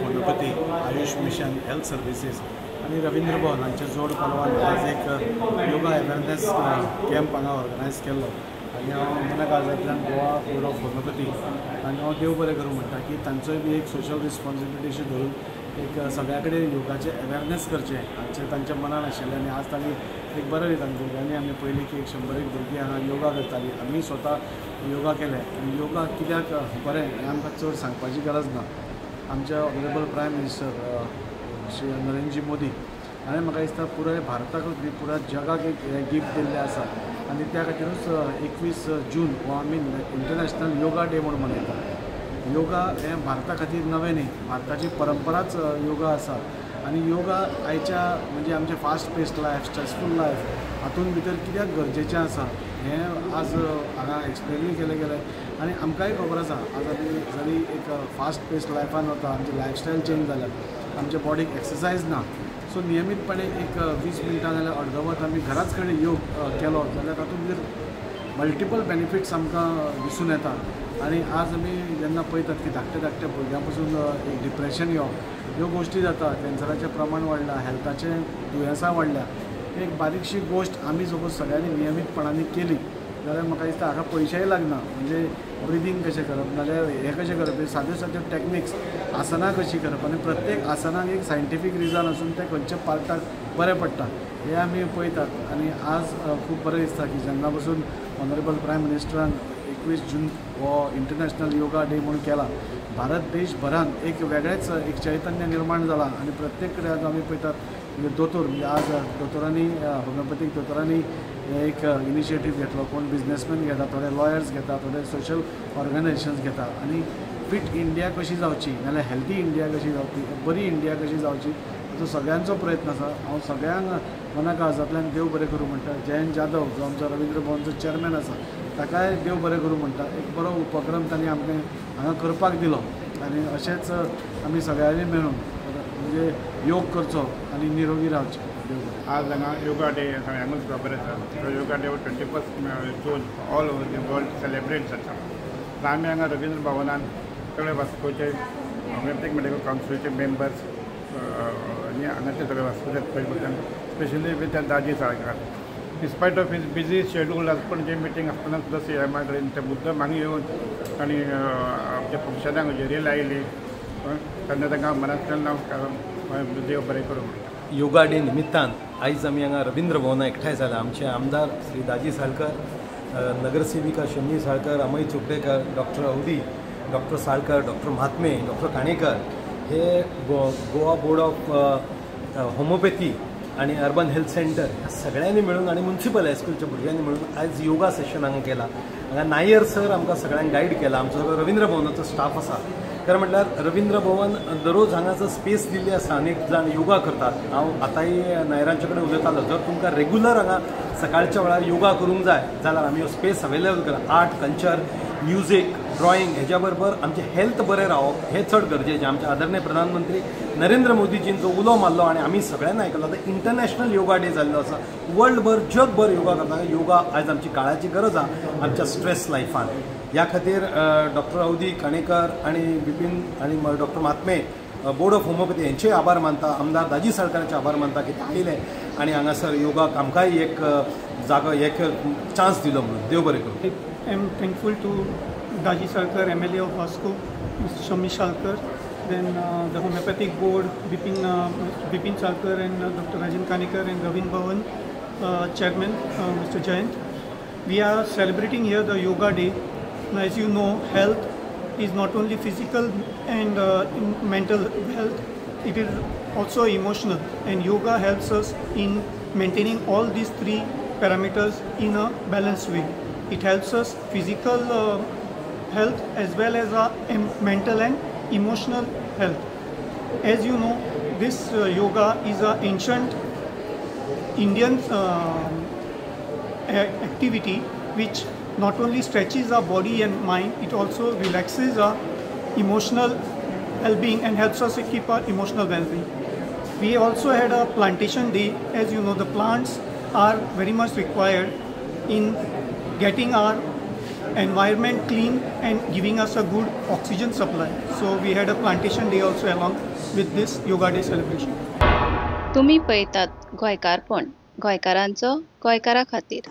Homeopathy, Ayush Mission Health Services आनी रवींद्र भवन हांच्या जोड पालवान आज एक योगा अवेरनेस कॅम्प हांगा ऑर्गनायज केल्लो आनी हांव मना काळजांतल्यान गोवा बोर्ड ऑफ होमिओपॅथी तांकां हांव देव बरें करूं म्हणटा की तांचोय बी एक सोशल रिस्पॉन्सिबिलिटी अशी धरून एक सगळ्या कडेन योगाचें अवेरनेस करचें हांचें तांच्या मनान आशिल्लें आनी आज तांणी एक बरें दिता भुरग्यांनी आमी पयलीं की एक 100 भुरगीं हांगा योगा करतालीं. आमी स्वता योगा केलें आनी योगा कित्याक बरें हें आमकां चड सांगपाची गरज ना. आमचे honourable prime minister Shri Narendraji Modi हाणें म्हाका दिसता पुराय भारताकूच न्ही पुराय जगाक एक हें गिफ्ट दिल्लें आसा आनी त्या खातीरूच 21 जून हो आमी इंटरनॅशनल योगा डे म्हूण मनयतात. योगा हें भारता खातीर नवें न्ही, भारताची परंपराच योगा आसा आनी योगा आयच्या म्हणजे आमचें fast paced life, stressful life हातूंत भितर कित्याक गरजेचें आसा हें आज हांगा एक्सप्लेनूय केलें गेलें आनी आमकांय खबर आसा. आज आमी जरी एक फास्ट पेस्ड लायफान वता, आमची लायफस्टायल चेंज जाल्या, आमच्या बॉडीक एक्सरसायज ना, सो नियमीतपणे एक 20 मिनटां जाल्यार अर्द वर आमी घराच कडेन योग केलो जाल्यार तातूंत भितर मल्टिपल बेनिफिट्स आमकां दिसून येता. आनी आज आमी जेन्ना पळयतात की धाकट्या धाकट्या भुरग्यां पसून एक डिप्रेशन येवप ह्यो गोश्टी जाता, कॅन्सराचें प्रमाण वाडलां, हेल्थाचें दुयेंसां वाडल्या. एक बारीकशी गोश्ट आमी सपोज सगळ्यांनी नियमीतपणान केली जाल्यार म्हाका दिसता हाका पयशेय लागना. म्हणजे ब्रिदींग कशें करप नाजाल्यार हें कशें करप, हे साद्यो साद्यो टॅक्निक्स, आसनां कशीं करप आनी प्रत्येक आसनाक एक सायंटिफीक रिजन आसून तें खंयच्या पार्टाक बरें पडटा हें आमी पळयतात. आनी आज खूब बरें दिसता की जेन्ना पसून ऑनरेबल प्रायम मिनिस्टरान 21 जून हो इंटरनॅशनल योगा डे म्हूण केला, भारत देशभरांत एक वेगळेंच एक चैतन्य निर्माण जालां आनी प्रत्येक कडेन आज आमी पळयतात म्हणजे दोतोर, म्हणजे आज दोतोरांनी, होमिओपॅथीक दोतोरांनी एक इनिशिएटीव घेतलो, कोण बिजनेसमॅन घेता, थोडे लॉयर्स घेता, थोडे सोशल ऑर्गनायझेशन्स घेता आनी फिट इंडिया कशी जावची नाजाल्यार हेल्दी इंडिया कशी जावची, बरी इंडिया कशी जावची हाचो सगळ्यांचो प्रयत्न आसा. हांव सगळ्यांक मना काळजांतल्यान देव बरें करूं म्हणटा. जयंत जाधव जो आमचो रवींद्र भवनचो चॅरमॅन आसा ताकाय देव बरें करूं म्हणटा. एक बरो उपक्रम तांणी आमकां हांगा करपाक दिलो आनी अशेंच आमी सगळ्यांनी मेळून म्हणजे योग करचो आनी निरोगी रावचें. देव बरें. आज हांगा योगा डे सगळ्यांकूच खबर आसा. Yoga day 21 June all over the world celebrate जाता. आमी हांगा रवींद्र भवनान सगळे वास्कोचे होमिओपॅथीक मेडिकल कावन्सिलाचे मेंबर्स आनी हांगाचे सगळे वास्कोचे पयलीं specially with Daji Salkar. In spite of his busy schedule आज पण जे मिटींग आसतना सुद्दां सी एमा कडेन ते मुद्दम हांगा येवन आनी आमच्या फंक्शनाक हजेरी लायली तेन्ना तांकां मनांतल्यान हांव देव बरें करूं म्हणटा. योगा डे निमित्तान आयज आमी हांगा रवींद्र भवना एकठांय जाला. आमचे आमदार श्री दाजी साळकर, नगरसेविका Shammi Salkar, Amay Chopdekar, doctor Avadi, doctor Salkar, doctor Mahatme, doctor Kanekar hey Goa board of homeopathy आनी अर्बन हेल्थ सेंटर ह्या सगळ्यांनी मेळून आनी मुन्सिपल हायस्कुलच्या भुरग्यांनी मेळून आयज योगा सेशन हांगा केला. हांगा नायर सर आमकां सगळ्यांक गायड केला. आमचो सगळो रवींद्र भवनाचो स्टाफ आसा. खरें म्हटल्यार रवींद्र भवन दररोज हांगासर स्पेस दिल्ली आसा, अनेक जाण योगा करतात. हांव आतांय नायरांचे कडेन उलयतालो, जर तुमकां रेगुलर हांगा सकाळच्या वेळार योगा करूंक जाय जाल्यार आमी हो स्पेस अवेलेबल करा. आर्ट, कल्चर, म्युजीक, ड्रॉइंग हेज्या बरोबर आमचें हेल्थ बरें रावप हें चड गरजेचें. आमचे आदरणीय प्रधानमंत्री नरेंद्र मोदीजीन जो उलो मारलो आनी आमी सगळ्यांनी आयकलो, आतां इंटरनॅशनल योगा डे जाल्लो आसा. वर्ल्डभर जगभर योगा करता. योगा आयज आमची काळाची गरज आसा आमच्या स्ट्रेस लायफान. ह्या खातीर डॉक्टर अवधी काणेकर आनी बिपीन आनी doctor Mahatme, board of homeopathy हेंचेय आभार मानता. आमदार दाजी साळकरांचे आभार मानता की ते आयले आनी हांगासर योगाक आमकांय एक जागो, एक चान्स दिलो म्हणून. देव बरें करूं. I am thankful to Daji Salkar, MLA of Vasco, Mr. Shammi Salkar, then the Homeopathic Board, Bipin Salkar and Dr. Rajan Kanekar and Ravindra Bhavan Chairman, Mr. Jayant. We are celebrating here the Yoga Day. Now, as you know, health is not only physical and mental health, it is also emotional, and yoga helps us in maintaining all these three parameters in a balanced way. It helps us physical health as well as our mental and emotional health. As you know, this yoga is an ancient Indian activity which not only stretches our body and mind, it also relaxes our emotional well-being and helps us to keep our emotional well-being. We also had a plantation day. As you know, the plants are very much required in getting our environment clean and giving us a good oxygen supply. So we had a plantation day also along. with this Yoga Day celebration. तुमी पळयतात गोंयकारपण, गोंयकारांचो गोंयकारा खातीर.